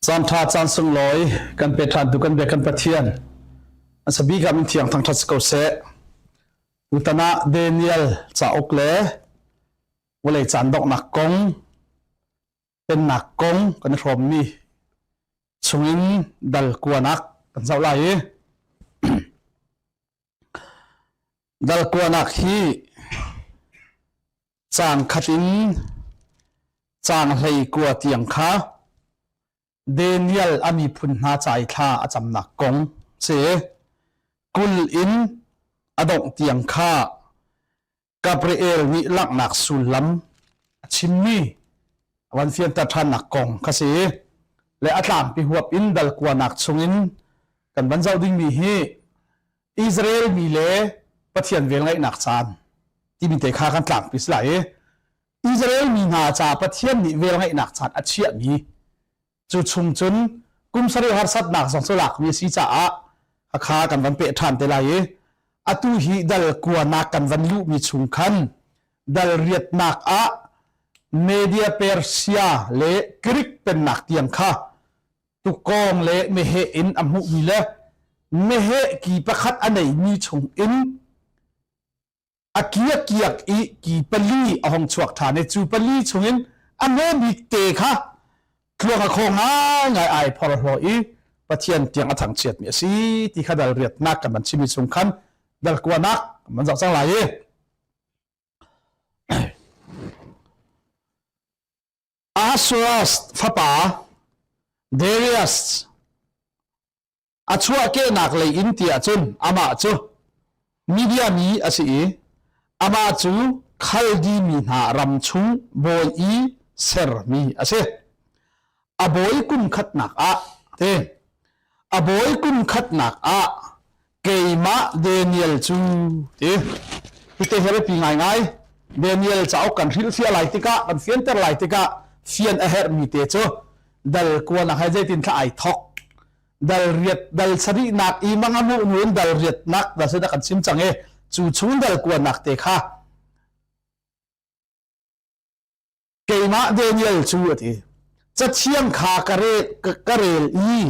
Caan ṭha caan sunglawi kan pe ṭhantu kan biak kan Pathian an sabik ah min thiang thangṭhat si ko seh. Tutan ah Daniel cauk le vawlei caan donghnak kong pennak kong kan i hrawmmi chungin dal kuanak kan zoh lai i dal kuanak hi caang khat in caang 19 tiang kha Daniel a miphun hna ca i thla a camnak kong si. 20 in a dongh tiang kha Gabriel nih langhnak sullam a chimmi a van fianter ṭhannak kong kha si. Le a tlangpi huap in dal kuanak chungin kan van zoh dingmi hi Israel mi le Pathian velngeihnak caan timi te kha kan tlangpi si lai i Israel mi hna ca Pathian nih velngeihnak caan a chiahmi cu chung cun kum sarih harsatnak zong cu lakmi a si caah kha kan van peh ṭhan te lai i atu hi dal kuanak kan van luhmi chung khan dal riatnak ah Media Persia le Greek pennak tiang kha tukawng le meheh in a hmuhmi le meheh ki pakhat a neimi chung in a kiak i ki pali a hong chuak ṭhan i cu pali chungin a hme bik te kha tluang a khaw ngaingai ai phorhlaw i Pathian tiang a thangchiatmi a si ti kha dal riatnak kan van chimi chung khan dal kuanak kan van zoh cang lai i Ahasuerus fapa Darius A chuahkehnak lei in ti ahcun amah cu Media mi a si i amah cu Khaldi mi hna ram chung bawi i sermi a si. A bawi kum khatnak ah te a bawi kum khatnak ah keimah Daniel cu ti hite hi a biapi ngaingai. Daniel cauk kan hrilhfiah lai tikah kan fianter lai tikah fian a herhmi te cu dal kuanak he zeitin thla ai thok dal riat dal sarihnak i mang a hmuh nu in dal riatnak dal se kan chim cang i cu chung dal kuanak te kha keimah Daniel cu a ti cathiang kha ka rel ka rel i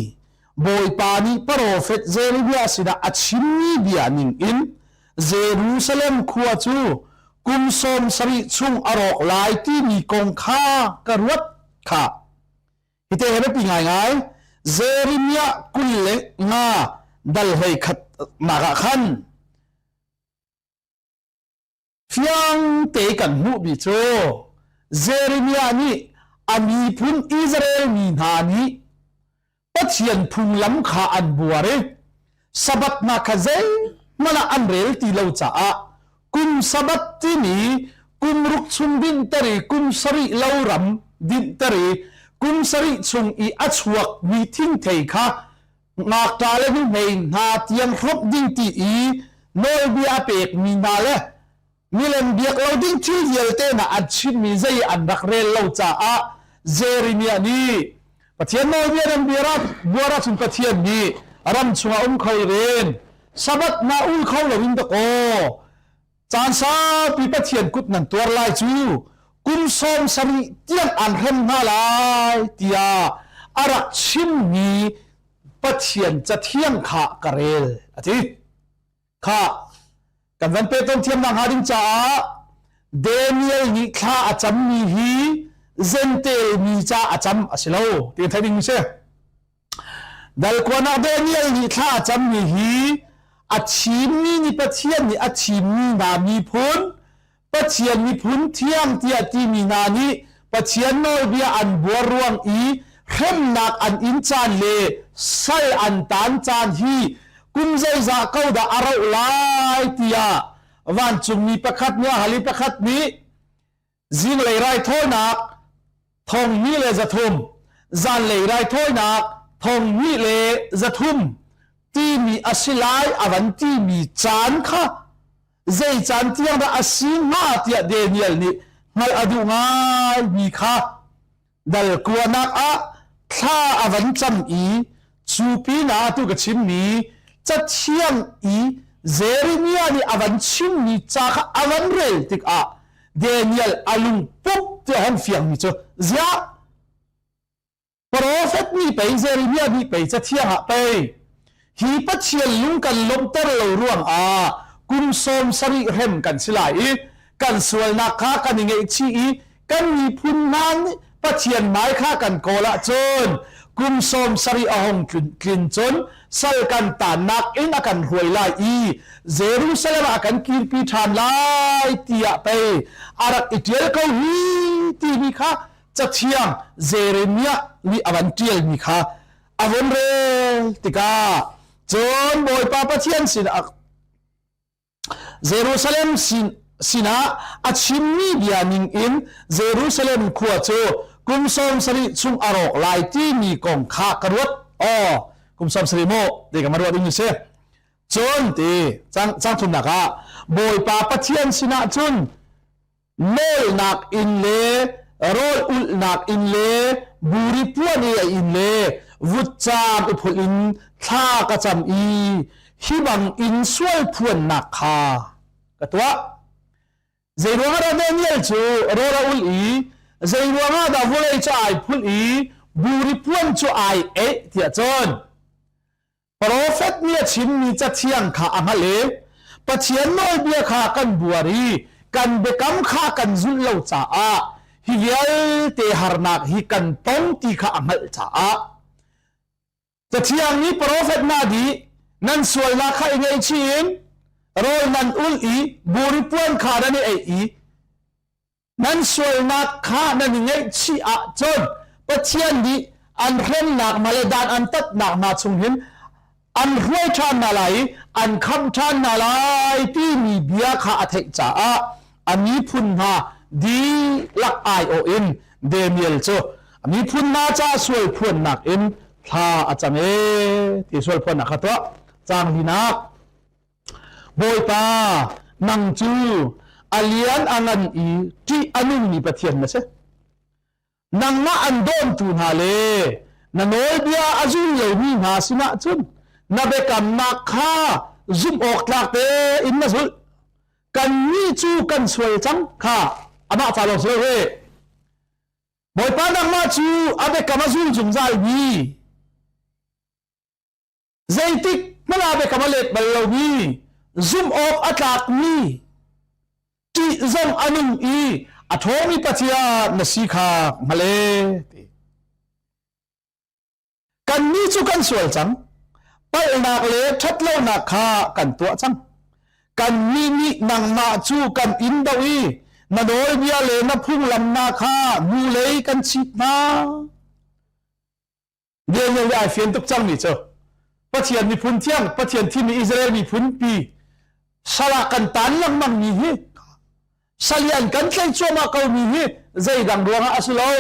Bawipa nih profet Jeremiah sinah a chimmi bia ning in Jerusalem khua cu kum 70 chung a rawk lai timi kong kha ka ruat kha Hite he biapi ngaingai Jeremiah 25 dal 11 nak ah khan fiang te kan hmuhmi cu Jeremiah nih a miphun Israel mi hna nih Pathian phunglam kha an buar i Sabbath hna kha zeihmanh ah an rel ti lo caah kum Sabbath timi kum ruk chung dinhter i kum sarih lo ram dinhter i kum sarih chung i a chuakmi thingthei kha ngakṭa le nuhmei hna tiang hrawmh ding ti i nawlbia a pekmi hna le milem biak lo ding thil vialte hna an chimmi zei an rak rel lo caah Jeremiah nih Pathian nawlbia nan bia buar ahcun Pathian nih ram chungah um kho loin Sabbath na ul kho loin dakaw caan saupi Pathian kut nan tuar lai cu kum 70 tiang an hrem hna lai tiah a rak chimmi Pathian cathiang kha ka rel a ti. Kha kan van pehton thiamnak hnga ding caah Daniel nih thla a cammi hi Zentel mi ca a cam a si lo ti theih ding si. Dalkuan ah Daniel nih thla a cammi hi a thimmi nih Pathian nih a thimmi hna miphun Pathian miphun thiang tiah timi hna nih Pathian nawlbia an buar ruang i hremnak an in caan le sal an taan caan hi kum zeizah ko dah a rauh lai tiah vancungmi pakhat nih a hal i pakhat nih zinglei raithawinak 2300 zanlei raithawinak 2300 timi a si lai a van timi caan kha zei caan tiang dah a si hnga tiah Daniel nih hngalh a duh ngaimi kha dal kuanak ah thla a van cam i cu pinah atu ka chimmi cathiang i Jeremiah nih a van chimmi ca kha a van rel tikah Daniel a lung pup ti a hong fiangmi cu ziah. Profet nih pei Jeremiah nih pei cathiang ah pei hi Pathian lung kan lawmhter lo ruangah kum 70 hrem kan si lai i kan sualnak kha kan i ngaihchih i kan miphun hna nih Pathian hmai kha kan kawl ahcun kum 70 a hung tlin cun sal kan tannak in a kan hruai lai i Jerusalem ah a kan kirpi ṭhan lai tiah pei a rak i ṭial ko hi timi kha cathiang Jeremiah nih a van ṭialmi kha a vun rel tikah cun Bawipa Pathian sinah Jerusalem sinah a chimmi bia ning in Jerusalem khua cu kum 70 chung a rawk lai timi kong kha ka ruat. Aw, kum 70 mu ti ka ma ruat ding si. Cun ti cang thumnak ah Bawipa Pathian sinah cun nawlnak inn le rawl ulhnak inn le buri puan i a inn le vutcaam i phulh in thla ka cam i hi bang in sual phuannak kha ka tuah. Zeiruangah dah Daniel cu rawl a ulh i zeiruangah dah vawlei cu ai phulh i buri puan cu ai eih tiah cun Profet nih a chimmi cathiang kha a hngalh i Pathian nawlbia kha kan buar i kan biakam kha kan zulh lo caah hi vialte harnak hi kan tong ti kha a hngalh caah Cathiang nih profet hna dih nan sualnak kha i ngaihchih in rawl nan ulh i buri puan kha nan i eih i Nan sualnak kha nan i ngaihchih ahcun Pathian nih an hremnak hna le dan an tatnak hna chung hin an hruai ṭhan hna lai i an khamh ṭhan hna lai timi bia kha a theih caah a miphun hna dihlak aiawh in Daniel cu a miphun hna ca sual phuannak in thla a cam ee ti sual phuannak kha tuah caang linak Bawipa, nang cu a lian a ngan i ṭih a nungmi Pathian na si. Nangmah an dawntu hna le na nawlbia a zul lomi hna sinah cun na biakamnak kha zumh awk tlak tein na zulh. Kannih cu kan sual cang kha amah ca lawng si lo he. Bawipa nangmah cu a biakam a zul zungzalmi Zeitik hmanh ah biakam a let bal lomi, zumh awk a tlakmi, ṭih zong a nung i a ṭhawngmi Pathian na si kha hngal e. Ti. Kannih cu kan sual cang. Palhnak le ṭhatlonak kha kan tuah cang. Kannih nih nangmah cu kan in doh i na nawlbia le na phunglam hna kha hnulei kan chit hna. Daniel nih ai fian tuk cangmi cu Pathian miphun thiang Pathian thimmi Israel miphun pi sal ah kan tan lengmang mi hi salian kan tlaih cuahmah ko mi hi zeidang ruangah a si lo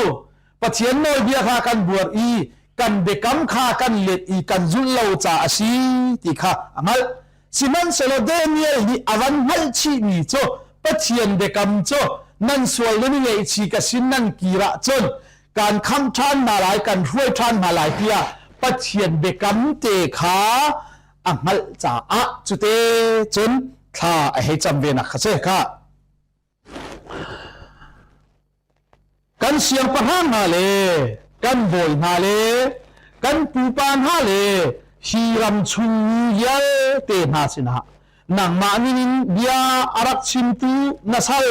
Pathian nawlbia kha kan buar i kan biakam kha kan let i kan zulh lo ca a si ti kha a hngalh Sihmanhsehlaw Daniel nih a van hngalh chihmi cu Pathian biakam cu nan sual nan i ngaihchih ka sin nan kir ahcun kan khamh ṭhan hna lai, kan hruai ṭhan hna lai tiah Pathian biakam te kha a hngalh caah cute cun thla a hei cam ve nak kha si kha. Kan siangpahrang hna le kan bawi hna le kan pupa hna le hi ram chung mi vialte hna sinah nangmah min in bia a rak chimtu na sal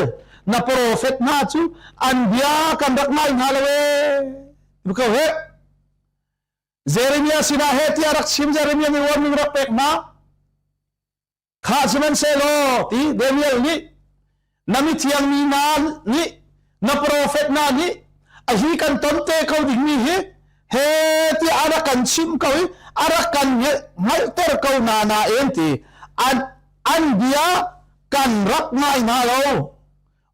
na profet hna cu an bia kan rak ngai hna lo ee ko he Jeremiah sinah he tiah rak chim Jeremiah nih warning rak pek hna Kha sihmanhsehlaw ti Daniel nih na mithiang mi hna nih na profet hna nih a hi kan ton te ko dingmi hi he tiah a rak kan chimh ko i a rak kan hngalhter ko hna nain ti an an bia kan rak ngai hna lo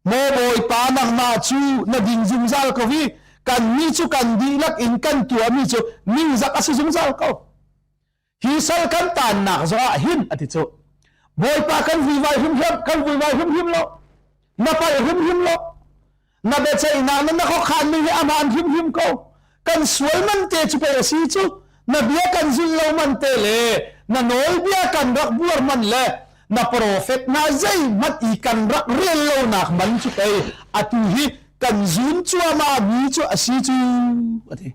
maw bawipa nangmah cu na ding zungzal ko i kannih cu kan dihlak in kan tuahmi cu ningzak a si zungzal ko Hi sal kan taannak zongah hin a ti cu. Bawipa kan vuivai hrimhrim kan vuivai hrimhrim lo. Na palh hrimhrim lo. Na biaceihnak na na khuakhan ning hi amaan hrimhrim ko. Kan sual man te cu pei a si cu. Na bia kan zulh lo man te le na nawlbia kan rak buar man le na profet hna zeihmanh i kan rak rel lonak man cu pei atu hi kan zun cuahmah mi cu a si cu a ti.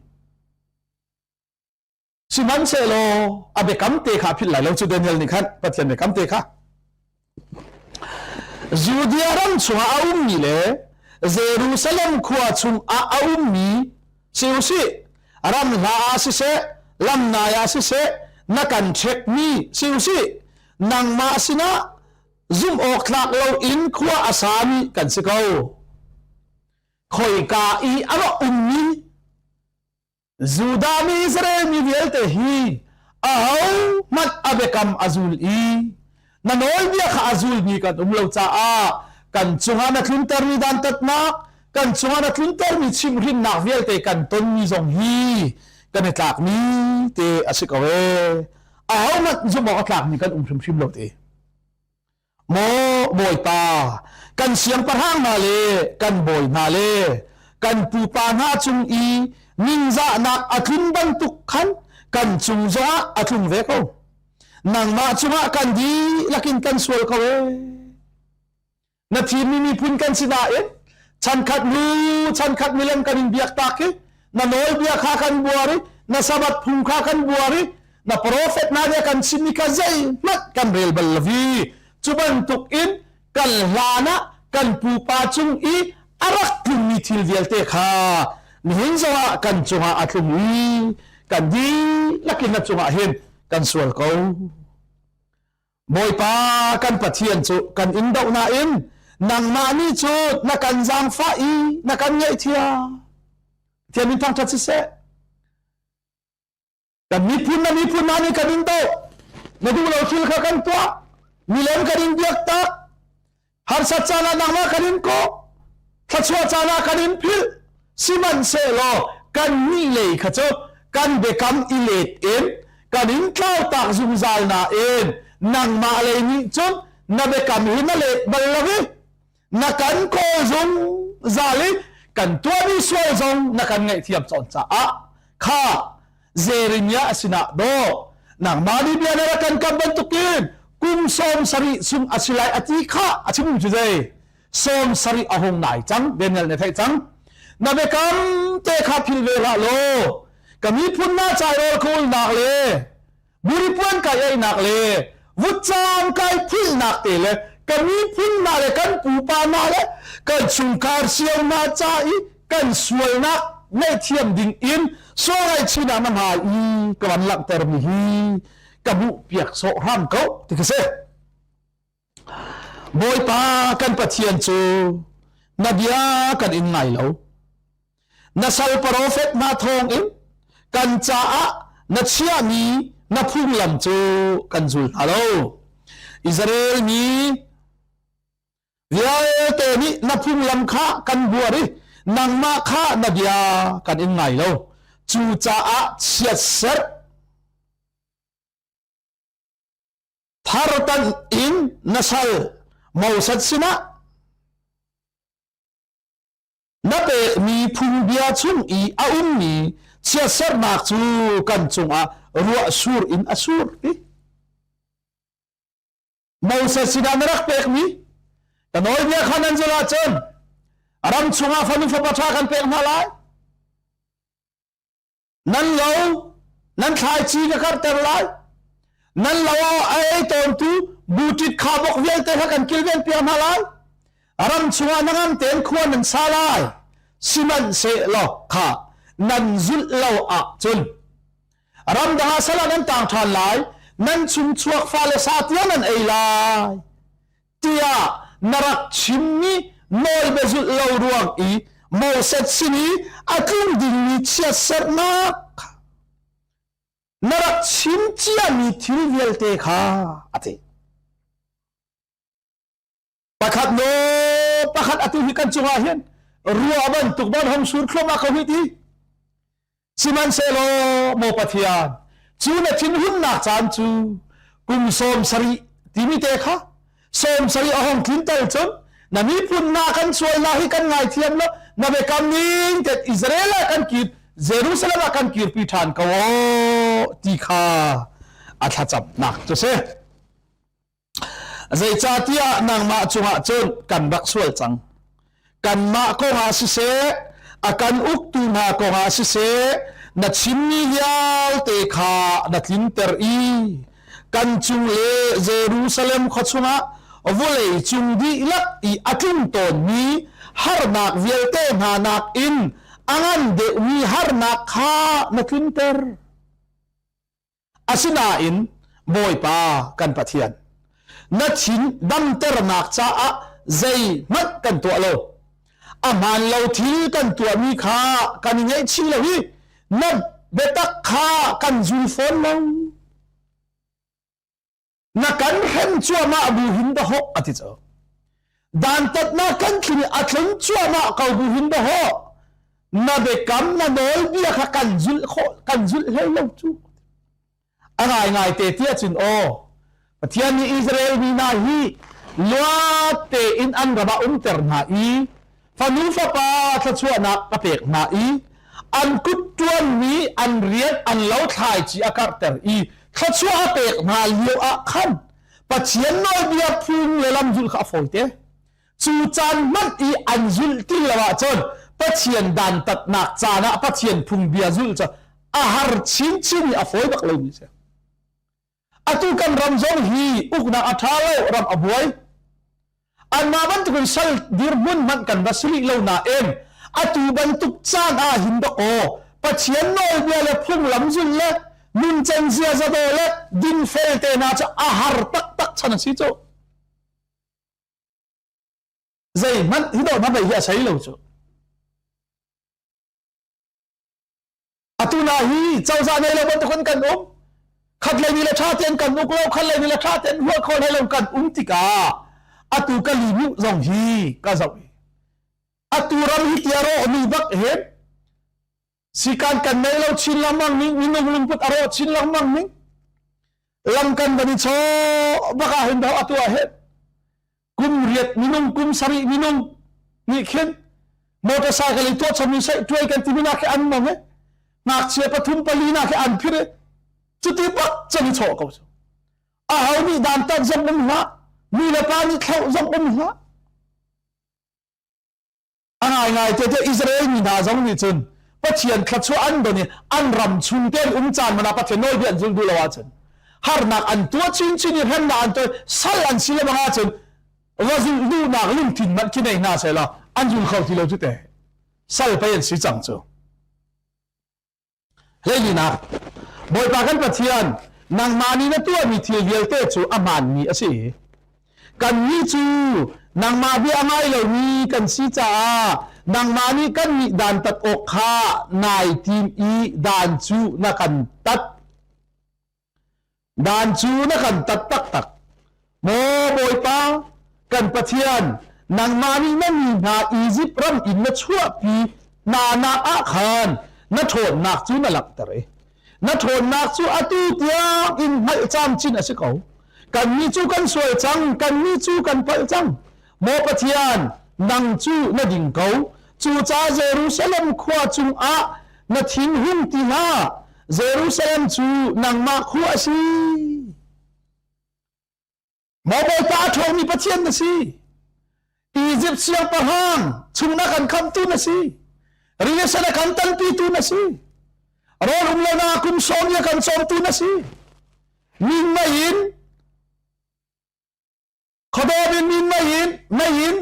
Sihmanhsehlaw a biakam te kha a philh lai lo cu Daniel nih khan Pathian biakam te kha. Judea ram chungah a ummi le Jerusalem khua chungah a ummi si usih, ram hla ah siseh, lam nai ah siseh, na kan ṭhekmi si usih, nangmah sinah zumh awk tlak loin khua a sami kan si ko. Khoika i a rak ummi Judah mi Israel mi vialte hi ahohmanh a biakam a zul i na nawlbia kha a zulmi kan um lo caah kan cungah na tluntermi dantatnak, kan cungah na tluntermi chimhhrinnak vialte kan tonmi zong hi kan i tlakmi te a si ko ee. Ahohmanh zumh awk a tlakmi kan um hrimhrim lo te. Maw Bawipa, kan siangpahrang hna le kan bawi hna le kan pupa hna cung i ningzahnak a tlun bantuk khan kan cung zongah a tlung ve ko. Nangmah cungah kan dihlak in kan sual ko ee. Na thimmi miphun kan si nain chankhat hnu chankhat milem kan in biak tak i na nawlbia kha kan buar i na sabbath phung kha kan buar i na profet hna nih kan chimmi kha zeihmanh kan rel bal lo i cu bantuk in kan hlan ah kan pupa cung i a rak tlungmi thil vialte kha nihin zongah kan cungah a tlung i kan dihlak in na cungah hin kan sual ko. Bawipa kan Pathian cu kan in doh nain nangmah nih cu na kan zaangfah i na kan ngaihthiam. Pathian min thangṭhat siseh. Kan miphun na miphun hna nih kan in doh. Na duh lo thil kha kan tuah. Milem kan in biak tak. Harsat caan ah nangmah kan in kawh. Thluachuah caan ah kan in philh. Sihmanhsehlaw kan nih lei kha cu kan biakam i let in kan in tlautak zungzal nain nangmah lei nih cun na biakam hi na let bal lo i na kan kawl zungzal i kan tuahmi sual zong na kan ngaihthiam cawn caah kha Jeremiah sinah dawh nangmah nih bia na rak kan kam bantukin kum 70 chung a si lai a ti kha a chim cu zei 70 a hung nai cang Daniel nih theih cang na biakam te kha phil ve hlah law ka miphun na cai rawl khulnak le buripuan kai einak le vutcam kai philnak te le ka miphun na le kan pupa na le kan chungkhar cio na ca i kan sualnak ngaihthiam ding in sual ngaihchihnak na hmai i ka van langhter mi hi ka hmuh piak sawh hram ko ti ka si. Bawipa kan Pathian cu na bia kan in ngai lo. Na sal profet hna thawngin kan caah na chiahmi na phunglam cu kan zul hna lo. Israel mi vialte nih na phunglam kha kan buar i nangmah kha na bia kan in ngai lo. Cucaah chiatserh thartanh in na sal Moses sinah na pekmi phungbia chung i a ummi chiatserhnak cu kan cungah ruah sur in a sur ti. Moses sinah na rak pekmi ka nawlbia kha nan zulh ahcun ram chungah fanu fapa ṭha kan pek hna lai. Nan lo nan thlaici ka karhter lai. Nan lo a ei tawntu buṭit khabok vialte kha kan kilven piak hna lai. Ram chungah na ngam tein khua nan sa lai. Sihmanhsehlaw kha nan zulh lo ahcun ramdang ah sal ah nan tang ṭhan lai. Nan chung chuak fale sa tiang nan ei lai. Tiah na rak chimmi nawlbia zulh lo ruang i Moses sin i a tlung dingmi chiatserhnak na rak chim ciami thil vialte kha a ti. Pakhat no pakhat atu hi kan cungah hin ruah bantuk ban hong sur thluahmah ko hi ti. Sihmanhsehlaw maw Pathian, cu na thinhunnak caan cu kum 70 timi te kha 70 a hong tlin tal cun na miphun na kan sualnak hi kan ngaithiam lo na biakam ning te Israel ah kan kir Jerusalem ah kan kirpi ṭhan ko ti kha a thlacamnak cu si. Zeicahtiah nangmah cungah cun kan rak sual cang. Kanmah kongah siseh, a kan uktu hna kongah siseh, Na chimmi vialte kha na tlinter i kan cung le Jerusalem khua chungah vawlei cung dihlak i a tlung tawnmi harnak vialte hna nakin a ngan deuhmi harnak kha na tlunter. Asinain Bawipa kan Pathian, na thin damternak caah zeihmanh kan tuah lo. A hmaan lo thil kan tuahmi kha kan i ngaihchih lo i na biatak kha kan zul fawn lo. Na kan hrem cuahmah bu hin dahawh a ti cu. Dantatnak kan thlin i a tlung cuahmah ko bu hin dahawh na biakam na nawlbia kha kan zulh khawh kan zulh hlei lo cu. A ngaingai te tiah cun aw Pathian nih Israel mi hna hi luat tein an ram ah umter hna i fanu fapa thluachuahnak a pek hna i an kut ṭuanmi an rian an lo thlaici a karhter i thluachuah a pek hna lio ah khan Pathian nawlbia phung le lam zulh kha a fawite. Cu caan hmanh i an zulh ti lo ahcun Pathian dantatnak caan ah Pathian phungbia zulh cu a har chinchin i a fawi bak lomi a si. Atu kan ram zong hi uknak a ṭha lo, ram a buai. Anmah bantukin sal dirhmun hmanh kan va si rih lo nain atu bantuk caan ah hin dawkaw Pathian nawlbia le phunglam zulh le nuncan ziaza daw le dinfel te hna cu a har taktak chan a si cu. Zeihmanh hi dawh hna bei hi a sei lo cu. Atu na hi cozah nei lo bantukin kan um. Khat lei nih le ṭha tein kan uk lo, khat lei nih le ṭha tein hual kho hlei lo kan um tikah atu ka li zong hi ka zoh i atu ram hi tia rawh mi bak hin sikan kan nei lo chin lengmang ning minung lungput a rawh chin lengmang ning lam kan van i chaw bak ah hin atu ah hin kum riat minung kum sarih minung nih khin motorcycle i tuah chom i sei tuai kan timi nak khi an mong e ngakchia pathum pali nak khi an phir e cuti bak chan i chawh ko cu a ho nih dan tat zong um hlah nu le pa nih thlauh zong um hlah A ngaingai te te Israel mi hna zong nih cun Pathian thluachuah an don i an ram chung tein um caan man ah Pathian nawlbia an zul duh lo ahcun harnak an tuah chinchin i hremnak an tuah sal an si lebang ahcun va zulh duhnak lungthin hmanh khi nei hna seh law an zul kho ti lo cu te sal pei an si cang cu. Hleilinak Bawipa kan Pathian nangmah nih na tuahmi thil vialte cu a hmaanmi a si. Kannih cu nangmah bia a ngai lomi kan si caah nangmah nih kannih dantat awk kha nai tim i dan cu na kan tat. Dan cu na kan tat taktak. Maw Bawipa, kan Pathian, nangmah nih na mi hna Izipt ram in na chuahpi hna nak ah khan na ṭhawnnak cu na langhter i na ṭhawnnak cu atu tiang in hngalh camcin a si ko. Kannih cu kan sual cang, kannih cu kan palh cang. Maw Pathian, nang cu na ding ko. Cucaah Jerusalem khua cungah na thinhung ti hlah. Jerusalem cu nangmah khua a si. Maw Bawipa a ṭhawngmi Pathian na si. Egypt siangpahrang chung na kan khamtu na si. Rili a kan tanpitu na si. Rawl um lonak kum sawm i a kan cawmtu na si. Min mei in Khuadawm in min mei in mei in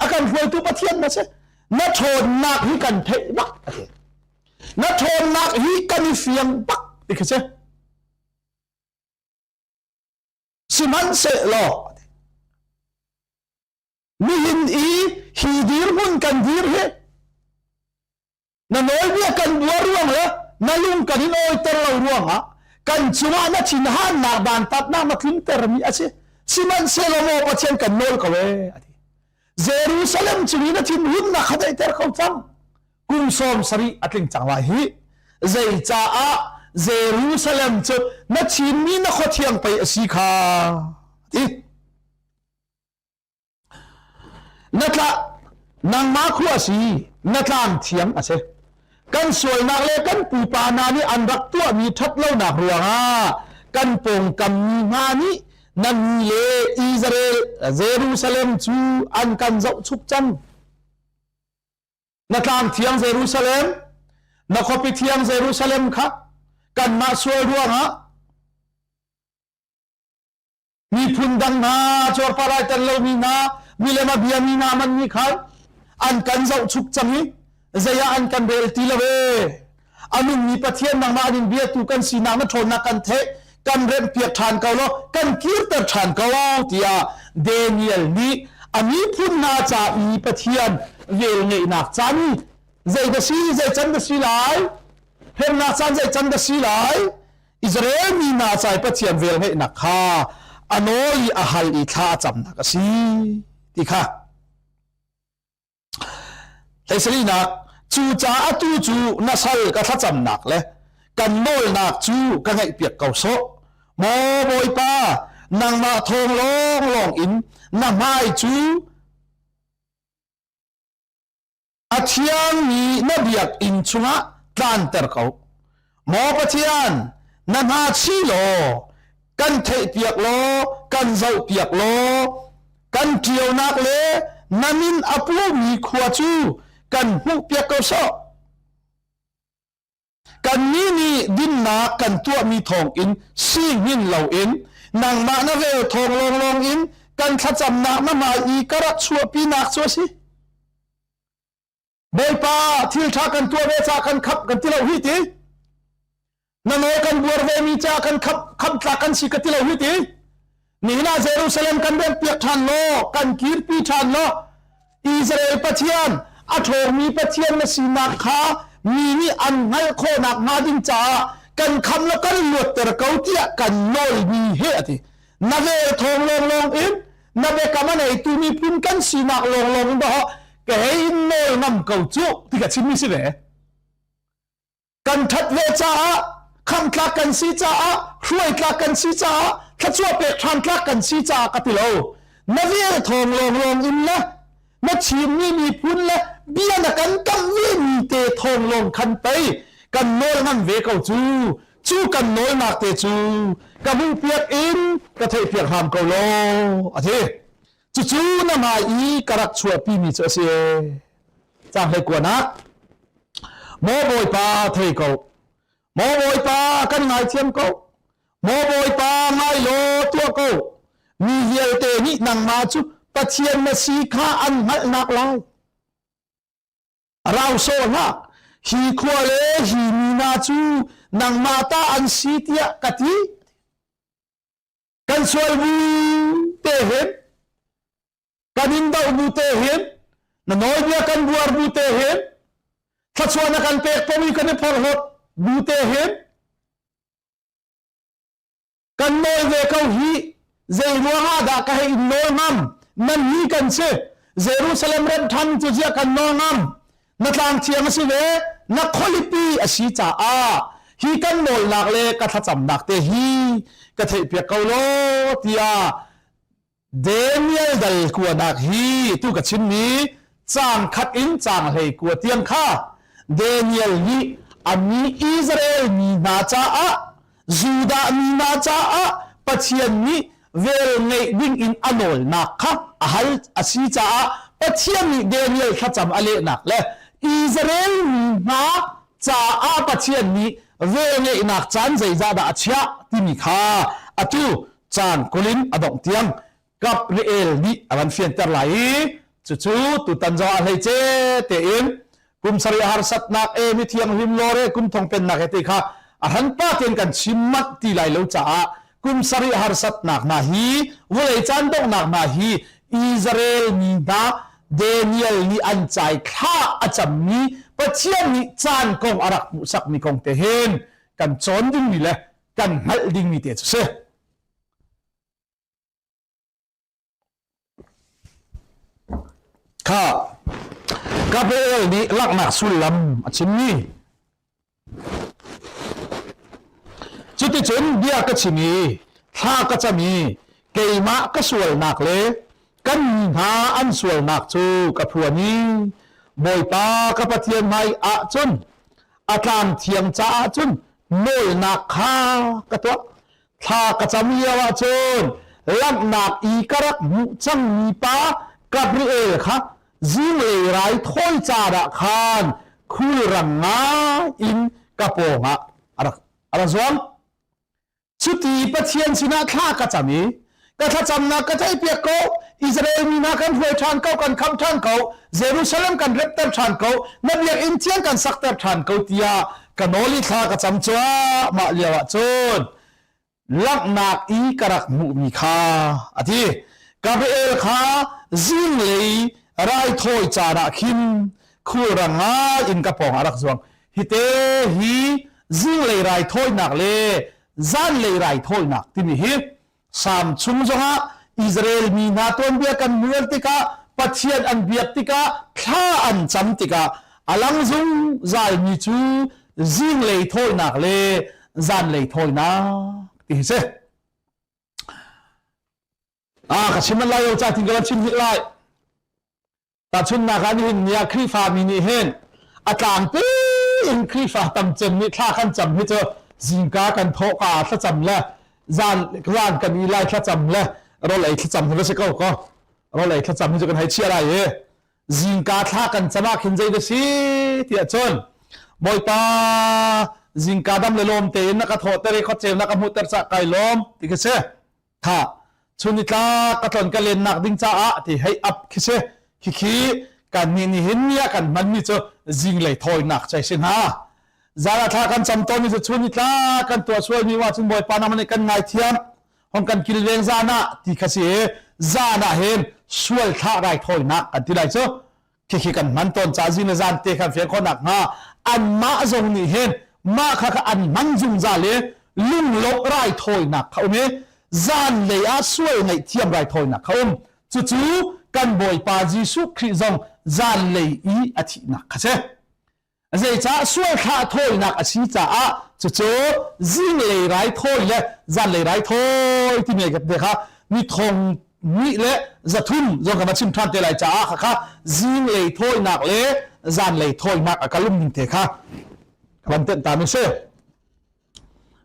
a kan hruaitu Pathian na si. Na ṭhawnnak hi kan theih bak a ti. Na ṭhawnnak hi kan i fiang bak ti khi si. Sihmanhsehlaw nihin i hi dirhmun kan dir hi na nawlbia kan buar ruang le na lung kan in awiter lo ruangah kan cungah na thinhannak dantatnak na tluntermi a si sihmanhsehlaw maw Pathian kan nawl ko ee a ti Jerusalem cung i na thinhunnak kha daihter ko cang kum 70 a tling cang lai hi zeicaah Jerusalem cu na thimmi na khuathiang pei a si kha ti Na tla nangmah khu a si, na tlang thiam a si. Kan sualnak le kan pupa hna nih an rak tuahmi ṭhatlonak ruangah kan pawngkam mi hna nih na mi le Israel Jerusalem cu an kan zohchuk cang. Na tlang thiang Jerusalem, Na khuapi thiang Jerusalem kha kanmah sual ruangah miphun dang hna cuarpar ai tel lomi hna milem a biami hna man nih khan an kan zohchuk cang i zei ah an kan rel ti lo ee a nungmi Pathian nangmah an in biatu kan sinak na ṭhawnnak kan theih kan remhpiak ṭhan ko law kan kirter ṭhan ko tiah Daniel nih a miphun hna ca i Pathian velngeihnak caan zei dah si zei can dah si lai hremnak caan zei can dah si lai Israel mi hna ca i Pathian velngeihnak kha a nawl i a hal i thla a camnak a si ti kha Hleisalinak cucaah atu cu na sal ka thlacamnak le kan nawlnak cu ka ngaihpiak ko sawh maw Bawipa nangmah thawng lawnglawng in na hmai cu A thiangmi na biakinn chungah tlanter ko. Maw Pathian, na hna chi law, kan theihpiak law, kan zohpiak law, kan ṭionak le na min a pumi khua cu kan hmuhpiak ko sawh. Kannih nih dinnak kan tuahmi thawngin sihngin loin nangmah na vel thawng lawnglawng in kan thlacamnak na hmai i ka rak chuahpinak cu a si. Bawipa thil ṭha kan tuah ve caah kan khamh kan ti lo hi ti. Na nawl kan buar ve mi caah kan khamh khamh tlak kan si ka ti lo hi ti. Nihin ah Jerusalem kan remhpiak ṭhan law, kan kirpi ṭhan law, Israel Pathian, a ṭhawngmi Pathian na sinak kha mi nih an hngalh khawhnak hnga ding caah kan khamh law kan luatter ko tiah kan nawlmi he a ti. Na vel thawng lawnglawng in na biakam a neitu miphun kan sinak lawnglawng in dawh ka hei in nawl ngam ko cu ti ka chimmi si ve. Kan ṭhat ve caah khamhtlak kan si caah hruaitlak kan si caah thluachuah pek ṭhantlak kan si caah ka ti lo. Na vel thawng lawnglawng in le na chimmi miphun le bia na kan kamh vemi te thawng lawng khan pei kan nawl ngam ve ko cu. Cu kan nawlnak te cu ka hmuhpiak in ka theihpiak hram ko law a ti. Cucu na hmai i ka rak chuahpimi cu a si. Caang hlei kuanak. Maw Bawipa thei ko. Maw Bawipa kan ngaithiam ko. Maw Bawipa ngai law tuah ko. Mi vialte nih nangmah cu Pathian na si kha an hngalhnak lai. Rau sawh hlah. Hi khua le hi mi hna cu nangmah ta an si tiah ka ti. Kan sual bu te hin kan in doh bu te hin na nawlbia kan buar bu te hin thluachuah na kan pek pomi kan i phorhlawt bu te hin kan nawl ve ko hi zei ruangah dah ka hei in nawl ngam nan hi kan si Jerusalem remh ṭhan cu ziah kan nawl ngam na tlang thiang a si ve na khualipi a si caah hi kan nawlnak le ka thlacamnak te hi ka theihpiak ko law tiah Daniel dal kuanak hi tu ka chimmi caang khat in caang hlei kua tiang kha Daniel nih a mi Israel mi hna caah Judah mi hna caah Pathian nih vel ngeih ding in a nawlnak kha a hal a si caah Pathian nih Daniel thlacam a lehnak le Israel mi hna caah Pathian nih vel ngeihnak caan zeizah dah a chiah timi kha atu caan kulin a dongh tiang Gabriel nih a van fianter lai i cucu tutan zong ah hleice tein kum sarih harsatnak e mi thianghlim lawre kum thong pennak he ti kha a hranpa tein kan chim manh ti lai lo caah kum sarih harsatnak hna hi vawlei caan donghnak hna hi Israel mi hna Daniel nih an cai thla a cammi Pathian nih caan kong a rak hmuhsakmi kong te hin kan cawn dingmi le kan hngalh dingmi te cu si. Kha Gabriel nih langhnak sullam a chimmi. Cuticun bia ka chim i thla ka cam i keimah ka sualnak le kan mi hna an sualnak cu ka phuan i Bawipa ka Pathian hmai ah cun a tlang thiang caah cun nawlnak kha ka tuah. Thla ka cam lio ahcun langhnak i ka rak hmuh cangmi pa Gabriel kha zinglei raithawi caan ah khan Khulrang ngai in ka pawngah a rak a rak zuang. Cuti Pathian sinah thla ka cam i ka thlacamnak ka theihpiak ko. Israel mi hna kan hruai ṭhan ko, kan khamh ṭhan ko, Jerusalem kan repter ṭhan ko, na biakinn thiang kan sakter ṭhan ko tiah ka nawl i thla ka cam cuahmah lio ah cun langhnak i ka rak hmuhmi kha a ti. Gabriel kha zinglei raithawi caan ah khin khulrang ngai in ka pawng a rak zuang. Hite hi zinglei raithawinak le zanlei raithawinak timi hi Salm chung zongah Israel mi hna tuanbia kan mual tikah Pathian an biak tikah thla an cam tikah a lang zungzalmi cu zinglei thawinak le zanlei thawinak ti hi si. Ah ka chim lai lo ca tin ka chim hnik lai. Tahchunhnak ah nihin ni ah Khrihfami nih hin a tlangpi in Khrihfa tam cem nih thla kan cam hi cu zingka kan thawhka thlacam le zan zan kan i lai thlacam le rawl ei thlacam hi va si ko ko rawl ei thlacam hi cu kan hei chiah lai i zingka thla kan cam ah khin zei da si tiah cun Bawipa zingka dam le lawm tein na ka thawhter i khuaceu na ka hmuhter cah kai lawm ti khi si. Kha chun nitlak ka tlon ka lennak ding caah ti hei ap khi si. Khikhi kan nih nihin ni ah kan hmanmi cu zinglei thawinak cai si hna. Zan ah thla kan cam tawnmi cu chun nitlak kan tuah sualmi wa cun Bawipa nangmah nih kan ngaithiam hong kan kilveng zan ah ti kha si i zan ah hin sual thlah raithawinak kan ti lai cu. Khikhi kan hman tawn ca zing le zan te khan fian khawhnak hnga anmah zong nih hin mah kha kha an hman zungzal i lunglawmh raithawinak kha um i zanlei ah sual ngaihthiam raithawinak kha um. Cucu kan Bawipa Jesuh Khrih zong zanlei i a thihnak kha si. Zeicah sual thlah thawinak a si caah cucu zinglei raithawi le zanlei raithawi timi te kha ni thong hnih le 300 zong kan va chim ṭhan te lai caah khakha zinglei thawinak le zanlei thawinak a kalum ning te kha ka van tenh ta mi si.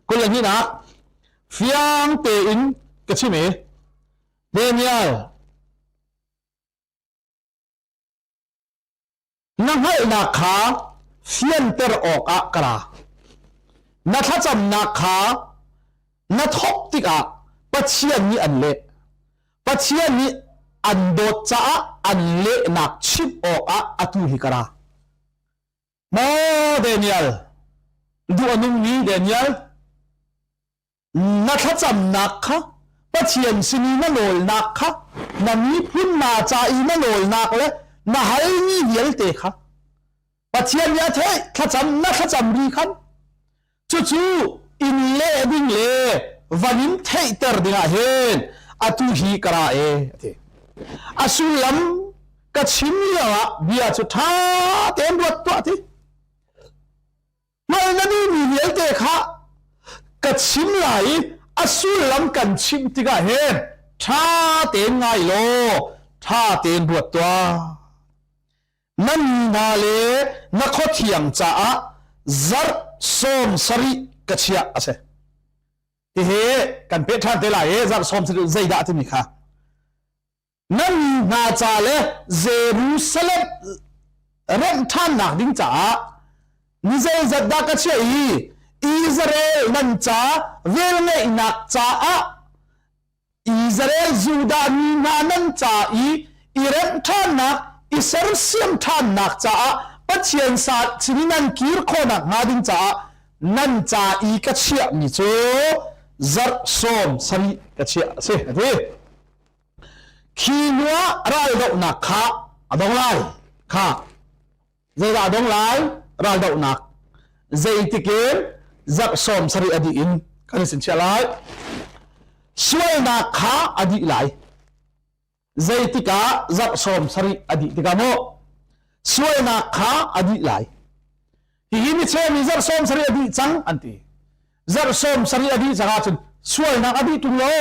22nak fiang tein ka chim i Daniel Na hngalhnak kha fianter awkah ka ra. Na thlacamnak kha na thawk tikah Pathian nih an leh. Pathian nih an dawt caah an lehnak chimh awkah atu hi ka ra. Maw Daniel, duh a nungmi Daniel, Na thlacamnak kha Pathian sin i na nawlnak kha na miphun hna ca i na nawlnak le na halmi vialte kha Pathian nih a theih. Thlacam na thlacam ri khan cucu in leh ding le van in theihter dingah hin atu hi ka ra e a ti. A sullam ka chim lioah bia cu ṭha tein ruat tuah ti. Hngalh na duhmi vialte kha ka chim lai i a sullam kan chimh tikah hin ṭha tein ngai law ṭha tein ruat tuah. Na mi hna le na khuathiang caah zarh 70 ka chiah a si. Hihi kan peh ṭhan te lai i zarh 70 zeidah timi kha. Nan hna ca le Jerusalem remh ṭhannak ding caah ni zeizat dah ka chiah i Israel nan ca velngeihnak caah Israel Judah mi hna nan ca i i remh ṭhannak i sersiam ṭhannak caah Pathian sa sin i nan kir khawhnak hnga ding caah nan ca i ka chiahmi cu zarh 70 ka chiah a si a ti. Khi hnuah raldohnak kha a dong lai. Kha zeidah a dong lai? Raldohnak. Zeitik in zarh 70 a dih in kan sin chiah lai. Sualnak kha a dih lai. Zeitik ah zarh 70 a dih tikah maw sualnak kha a dih lai. Hihi mi cheu nih zarh 70 a dih cang an ti. Zarh 70 a dih cang ahcun sualnak a dih tung lo.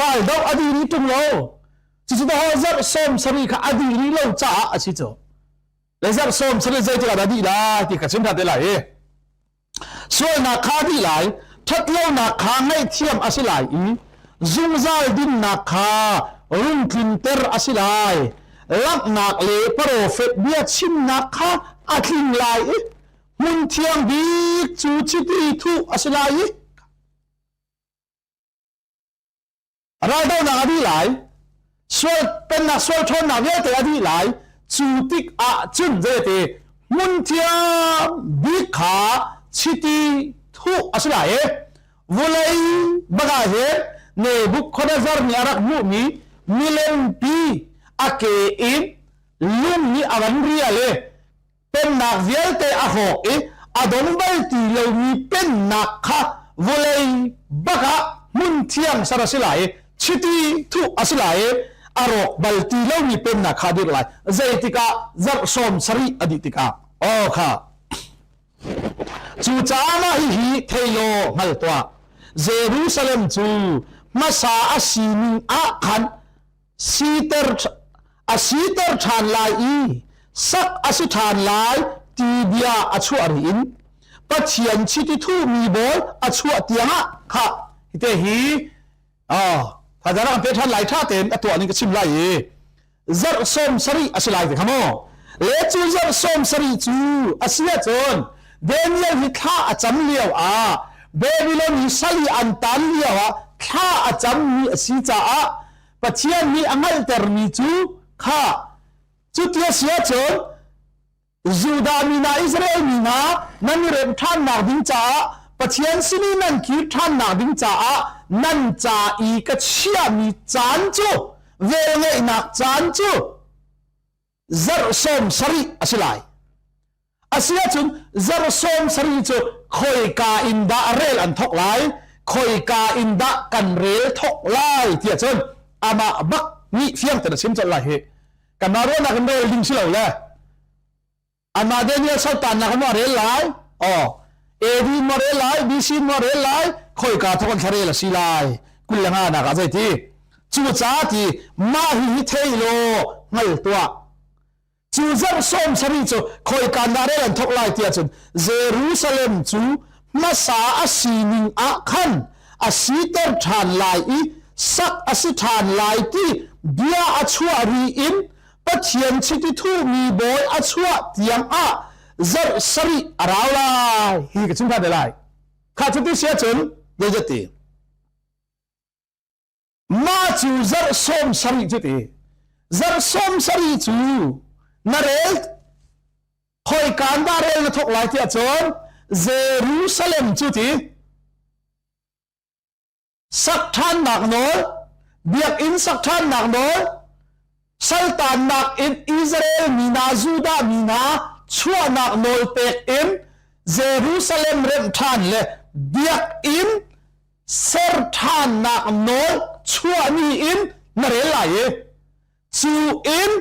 Ral doh a dih rih ṭung lo. Cucu daw zarh 70 kha a dih rih lo caah a si cu. Le zarh 70 zeitik ah dah dih lai ti ka chim hna te lai i. Sualnak kha dih lai, ṭhatlonak kha ngaihthiam a si lai i zungzal dinnak kha rung tlinter a si lai. Langhnak le profet bia chimnak kha a tling lai i hmun thiang bik cu chiti thuh a si lai i raldohnak a dih lai, sual pennak sual ṭhawnnak vialte a dih lai. Cu tik ah cun zeiti hmun thiang bik kha chiti thuh a si lai i vulei bak ah hin Nebuchadnezzar nih a rak hmuhmi milempi a ke in lung nih a van rial i pennak vialte a hrawk i a dong bal ti lomi pennak kha vawlei bak ah hmun thiang ser a si lai i chiti thuh a si lai i a rawk bal ti lomi pennak kha a dirh lai. Zeitikah? Zarh 70 a dih tikah. Aw kha. Cucaah mah hihi thei law hngal tuah. Jerusalem cu hmasa a sining ah khan siter a siter ṭhan lai i sak a si ṭhan lai ti bia a chuah ri in Pathian chiti thuhmi bawl a chuah tiangah kha hite hi thazang kan pe ṭhan lai ṭha tein a tuah ning ka chim lai i zarh 70 a si lai ti kha maw le cu zarh 70 cu a si ahcun Daniel hi thla a cam lio ah Babylon hi sal i an tan lio ah thla a cammi a si caah Pathian nih a hngalhtermi cu kha cuti a si ahcun Judah mi hna Israel mi hna nan i remh ṭhannak ding caah Pathian sin i nan kir ṭhannak ding caah nan ca i ka chiahmi caan cu velngeihnak caan cu zarh 70 a si lai. Asiahcun zarh 70 cu khoika in dah rel an thawk lai, khoika in dah kan rel thawk lai tiah cun amah bak nih fiang tein a chim colh lai hi. Kanmah ruahnak in rel ding si lo le anmah Daniel saltannak in maw rel lai, oh AD in maw rel lai, BC in maw rel lai, khoika thawk in thlarel a si lai, 25 nak ah zeiti. Cucaah ti mah hi thei law hngal tuah. Cu zarh 70 cu khoika dah rel an thawk lai tiah cun Jerusalem cu hmasa a sining ah khan a siter ṭhan lai i sak a si ṭhan lai ti bia a chuah ri in Pathian chiti thuhmi bawi a chuah tiang ah zarh sarih a rau lai hi ka chim ṭhan te lai. Kha cuti si ahcun zeizat ti? Mah cu zarh 70 cu ti. Zarh 70 cu na rel khoikaan dah rel na thawk lai tiah cun Jerusalem cu ti. Sak ṭhannak nawl, biakinn sak ṭhannak nawl, saltannak in Israel mi hna, Judah mi hna chuahnak nawl pek in Jerusalem remh ṭhan le biakinn ser ṭhannak nawl chuahmi in na rel lai i cu in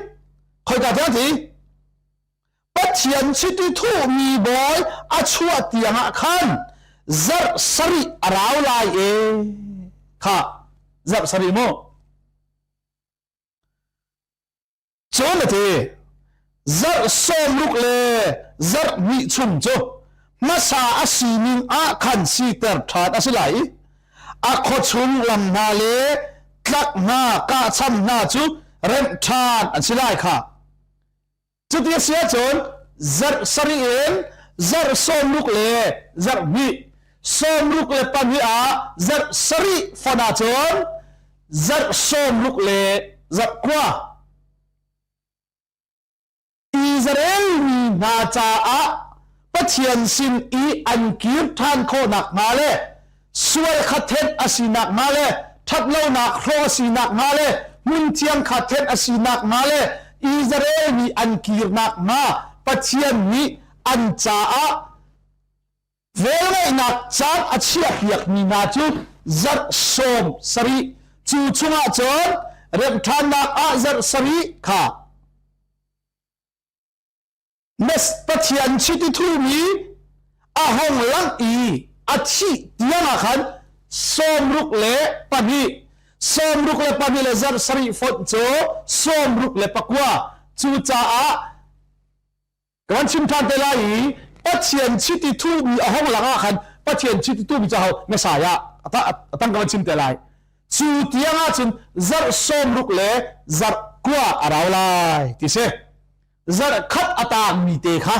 khoika tiang ti Pathian chiti thuhmi bawi a chuah tiangah khan zarh sarih a rau lai e kha zarh sarih mu. Cun a ti, zarh 60 le zarh hnih chung cu hmasa a sining ah khan siter ṭhan a si lai i a khuachung lam hna le tlak hna kahcham hna cu remh ṭhan an si lai kha. Cuti a si ahcun zarh sarih in zarh 60 le zarh hnih 62 ah zarh sarih fon ahcun zarh 60 le zarh kua Israel mi hna caah Pathian sin i an kir ṭhan khawh nakhnga le sual kha thenh a si nakhnga le ṭhatlonak hrawh a si nakhnga le hmunthiang kha thenh a si nakhnga le Israel mi an kir nakhnga Pathian nih an caah velngeihnak caan a chiahpiakmi hna cu zarh 70 cu chungah cun remhṭhannak ah zarh sarih kha Pathian chiti thumi a hong langh i a thih tiang ah khan 62 62 le zarh sarih fonh cu 69. Cucaah kan chim ṭhan te lai i Pathian chiti thuhmi a hong lang ah khan Pathian chiti tuhmi cu ho Messiah a tang kan chim te lai. Cu tiang ah cun zarh 60 le zarh kua a rau lai ti si. Zarh khat a taangmi te kha.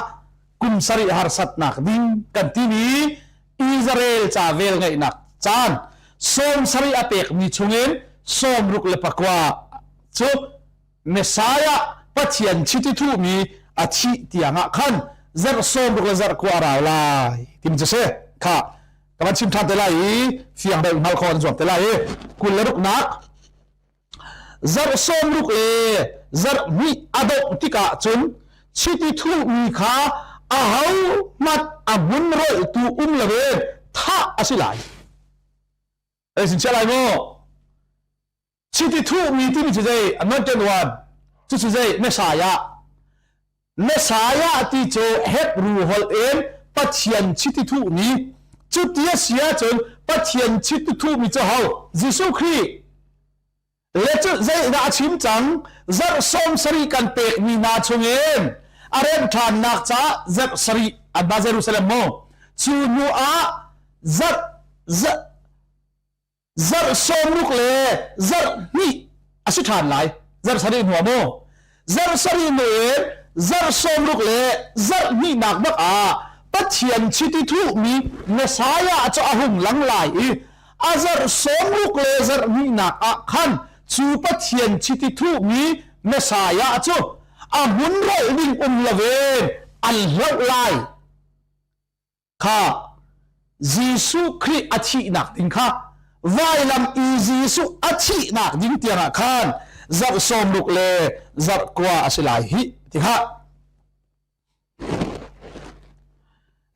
Kum sarih harsatnak ding kan timi Israel ca vel ngeihnak caan 70 a pekmi chungin 64 cu Messiah Pathian chiti thuhmi a thih tiangah khan zarh 60 le zarh kua a rau lai timi cu si. Kha ka van chim ṭhan te lai i fiang deuh hngal kho an zuam te lai i 26nak. Zarh 60 le zarh hnih a dongh tikah cun chiti thuhmi kha ahohmanh a hmun rolhtu um loin thah a si lai. Ei sin chia lai maw? Chiti thuhmi timi cu zei? Anointed one. Cucu zei? Messiah. Messiah ti cu Hebrew holh in Pathian chiti thuhmi. Cuti a si ahcun Pathian chiti thuhmi cu ho? Jesuh Khrih. Le cu zeidah a chim cang? Zarh 70 kan pekmi hna chungin a remh ṭhannak caah zarh sarih an ba Jerusalem maw? Cu hnu ah zarh zarh 60 le zarh hnih a si ṭhan lai. Zarh sarih hnu ah maw? Zarh sarih hnu in zarh 60 le zarh hnihnak bak ah Pathian chiti thuhmi Messiah cu a hung lang lai i a zarh 60 le zarh hnihnak ah khan cu Pathian chiti thuhmi Messiah cu a hmun rolh ding um loin an hloh lai. Kha Jesuh Khrih a thihnak ding kha vailam i Jesuh a thihnak ding tiangah khan zarh 60 le zarh kua a si lai hi ti kha.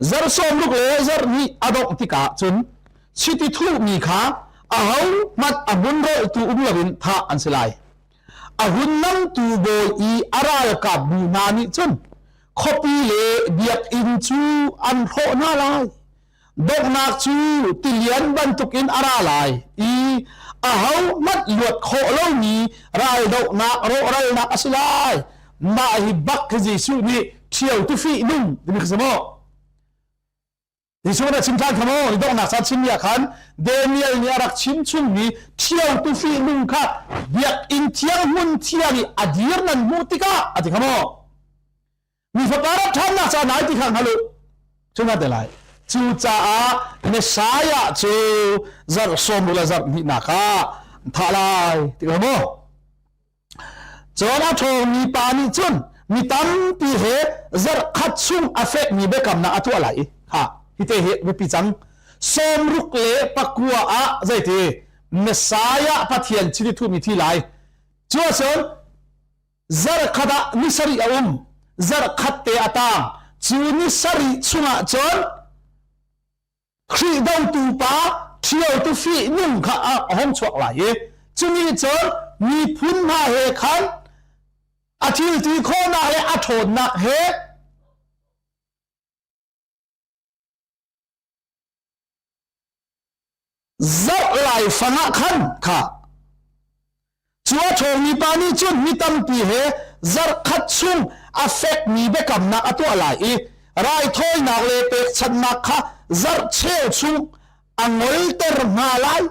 Zarh 60 le zarh hnih a dongh tikah cun chiti thuhmi kha aho hmanh a hmun rawltu um loin thah an si lai. A hun namtu bawi i a ralkapbu hna nih cun khuapi le biakinn cu an hrawh hna lai. Donghnak cu tilian bantukin a ra lai i ahohmanh luat khawh lomi raldohnak rawhralnak a si lai. Mah hi bak hi Jesuh nih ṭhio tufi nung timi kha si maw? Jesuh nih a chim ṭhan kha maw? Donghnak caan chimmi ah khan Daniel nih a rak chim chungmi ṭhio tufihnung kha biakinn thiang hmun thiang i a dir nan hmuh tikah a ti kha maw? Mi fapa rak ṭhannak caan ai ti kha hngal u. Cu te lai. Cucaah Messiah cu zarh sawm le zarh hnihnak ah thah lai ti kha maw? Cun a ṭhawngmi pa nih cun mi tampi he zarh khat chung a fekmi biakamnak a tuah lai i ha hite hi biapi cang. 64 ah zeiti Messiah Pathian chiti thumi thi lai. Cu ahcun zarh khat ah ni sarih a um. Zarh khat te a tang. Cu ni sarih chungah cun Khrih dotu pa ṭhiotu fihnung kha a hong chuak lai i cuni cun miphun hna he khan a thilti khawhnak le a ṭhawnnak he zarh laifang ah khan kha Cu a ṭhawngmi pa nih cun mi tampi he zarh khat chung a fekmi biakamnak a tuah lai i raithawinak le pekchanhnak kha zarh cheu chung a ngolter hna lai.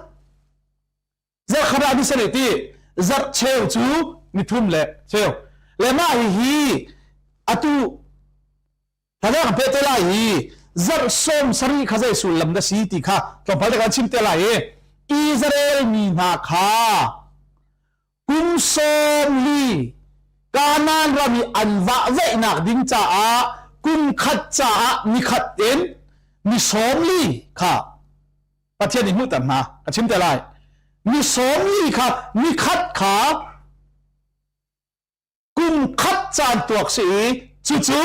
Zarh khat ah ni sarih ti zarh cheu cu ni thum le cheu. Le mah hihi atu Thazang kan pek te lai i zarh 70 kha zei sullam na si ti kha tlawmpal te kan chim te lai i Israel mi hna kha kum 40 Kanaan ram i an vah veihnak ding caah kum khat caah ni khat in ni 40 kha Pathian nih hmuhter hna ka chim te lai. Ni 40 kha ni khat kha kum khat caan tuak si i cucu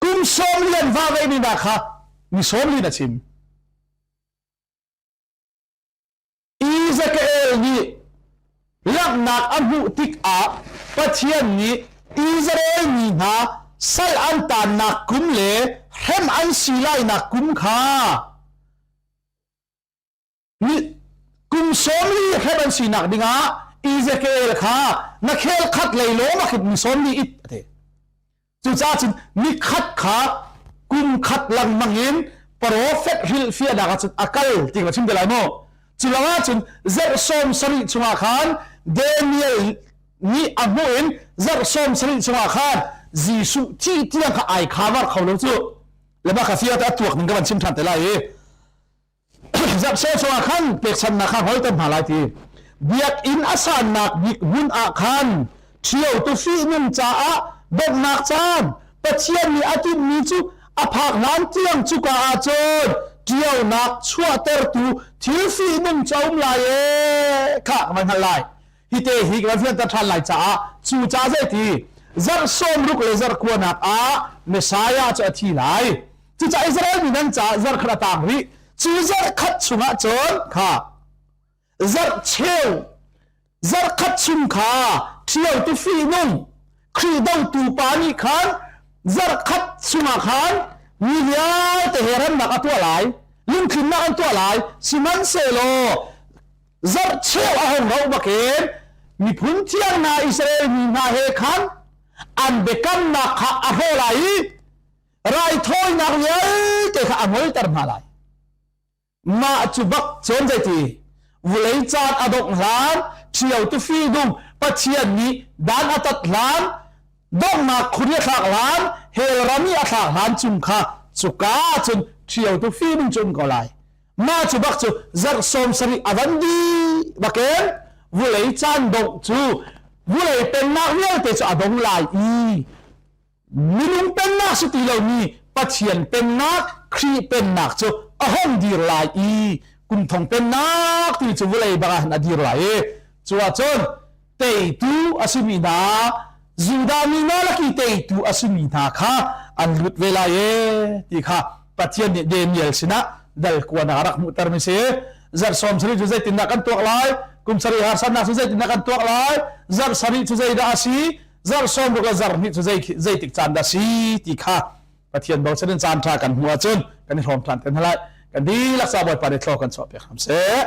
kum 40 an va veimi hna kha ni 40 na chim. Ezekiel nih langhnak a hmuh tikah Pathian nih Israel mi hna sal an taannak kum le hrem an si lainak kum kha Kum 40 hrem an sinak dingah Ezekiel kha na khel khat lei lawm ah khin mi 40 it a ti. Cucaah cun ni khat kha kum khat lengmang in profet hrilhfiahnak ah cun a kal ti ka chim te lai maw? Cu lawngah cun zarh 70 chungah khan Daniel nih a hmuh in zarh 70 chungah khan Jesuh thi tiang kha ai khavar kho lo cu. Le mah kha fiang te a tuak ning ka van chim ṭhan te lai i Zarhsel chungah khan pekchannak kha holter hna lai ti. Biakinn a sannak bik hmun ah khan ṭhiotu fihnung caah bawmhnak caan Pathian nih a timhmi cu a phak hlan tiang cuka ah cun ṭionak chuahtertu thil fihnung cu a um lai ee kha ka van hngalh lai. Hi te hi ka van fianter ṭhan lai caah cu ca zeiti zarh sawmruk le zarh kuanak ah Messiah cu a thi lai. Cucaah Israel mi nan caah zarh khat a tang rih. Cu zarh khat chungah cun kha zarh cheu zarh khat chung kha ṭhiotu fihnung Khrih dotu pa nih khan zarh khat chungah khan mi vialte he remnak a tuah lai, lungtlinnak an tuah lai. Sihmanhsehlaw zarh cheu a hong rauh bakin miphun thiang hna Israel mi hna he khan an biakamnak kha a hrawh lai i raithawinak vialte kha a ngolter hna lai. Mah cu bak cun zeiti vulei caan a dongh hlan ṭhio tufi dum Pathian nih dan a tat hlan donghnak khuri a thlak hlan hell ram i a thlak hlan chung kha cuka cun ṭhio tufi dum cu um ko lai. Mah cu bak cu zarh 70 a van dih bakin vulei caan dongh cu vulei pennak vialte cu a dong lai i Minung pennak si ti lomi Pathian pennak, Khrih pennak cu a hong dir lai i kum thong pennak ti cu vawlei bang ah hin a dir lai i cu ahcun teitu a simi hna Judah mi hna lak i teitu a simi hna kha an lut ve lai e ti kha Pathian nih Daniel sinah dal kuanak a rak hmuhtermi si. Zarh 70 cu zeitindah kan tuak lai? Kum sarih harsatnak cu zeitindah kan tuak lai? Zarh sarih cu zeidah a si? Zarh 60 le zarh hnih cu zeitik caan dah si ti kha Pathian bochan in caan ṭha kan hmuh ahcun kan i hrawm ṭhan te hna lai. Kan dihlak sa Bawipa nih thlaw kan chuah piak hram seh.